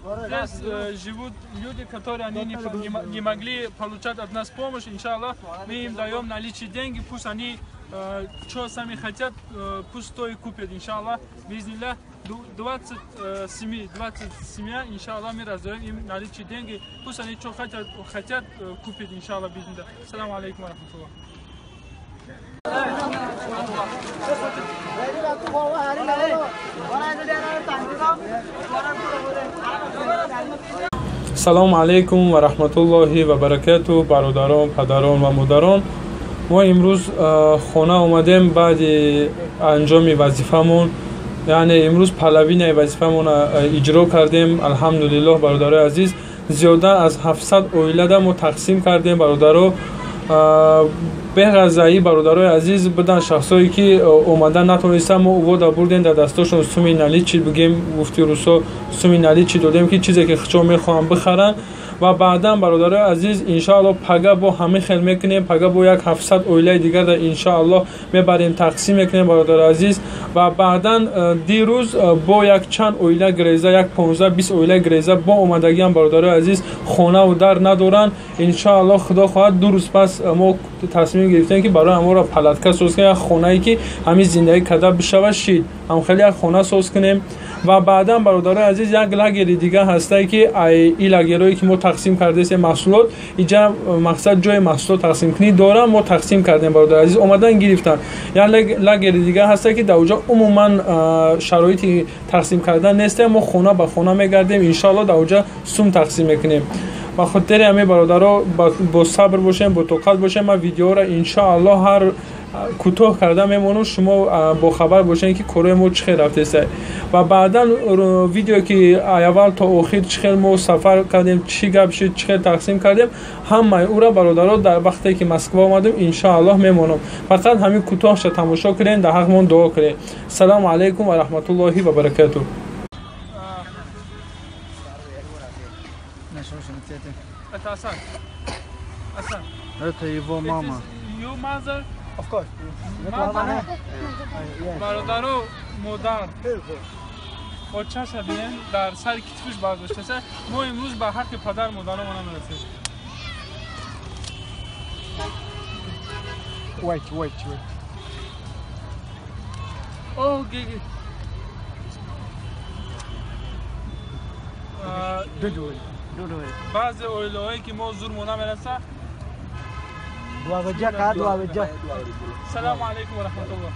Здесь живут люди, которые они не могли получать от нас помощь. Иншаллах, мы им даем наличие деньги, пусть они что сами хотят, пусть то и купят, иншаллах. Бизнилlah, 27 семья, иншаллах, мы раздаем им наличие деньги, пусть они что хотят, купить, иншаллах, бизнилlah. Саламу алейкум ва рахматуллах. Салому алейкум ва раҳматуллоҳи ва баракату, бародарон, падарон ва модарон. Мо имрӯз хона омадем баъди анҷоми вазифамон, яъне имрӯз половинаи вазифамонро иҷро кардем. Алҳамдулиллоҳ, бародарои азиз, зиёда аз 700 оилада мо тақсим кардем, бародаро. Беғазаи, бародарои азиз, будан шахсое ки омада натонистанд, мо увода бурдем, дар дастошон суми наличи, бигем гуфти русо, суми наличи додем, ки чизе ки хичо мехоҳанд бихаранд. Ва баъдан, бародарои азиз, иншааллоҳ пага бо ҳамин хел мекунем, пага бо як 700 оилаи дигар иншааллоҳ мебарем, тақсим мекунем, бародарои азиз. Ва баъдан дирӯз бо як чанд оила греза, як 15-20 оила греза бо омадагиам, бародарои азиз, хонаву дар надоранд. Иншааллоҳ, худо хоҳад, 2 рӯз пас мо тасмим гирифтем, ки барои ҳамонро палатка соз кунем, як хонае ки ҳамин зиндагӣ карда бишава шид, ҳамхеле як хона соз кунем. Ва баъдан, бародарои азиз, як лагери дига ҳастае, ки и лагерое ки мо тақсим кардесем маҳсулот, иҷа мақсад ҷои маҳсулот тақсимкунӣ дорам, мо тақсим кардем, бародари азиз, омадан гирифтан. Як лагери дига ҳастае, ки дар оҷа умуман шароити тақсим кардан нестем, мо хона ба хона мегардем, иншоаллоҳ дар оҷа сум тақсим мекунем. Ба хотири ҳамин, бародаро, бо сабр бошем, бо тоқат бошем. Ман видеоро иншоаллоҳ ҳар кӯтоҳ карда мемонам, шумо бохабар бошед, ки корои мо чӣ хел рафтеста. Ва баъдан видео ки аввал то охир чӣ хел мо сафар кардем, чӣ гап шуд, чӣ хел тақсим кардем, ҳамаи ӯра, бародаро, дар вақте ки Москва омадем, иншоаллоҳ мемонам. Фақат ҳамин кӯтоҳша тамошо кунем, дар ҳақмон дуо кунем. Салому алайкум ва раҳматуллоҳи ва баракатуҳ. Это Асан. Асан. Это его мама. Your mother? Of course. Бародаро, модар. Очаша бинем, дар сари китфиш бардоштаса. Мо имрӯз ба ҳаққи падар модарамон намерасем. Wait, wait, wait. Oh, Gigi. Don't worry. Don't worry. Баъзе оилаҳое ки мо зурмо намераса. Салому алайкум ва раҳматуллоҳ.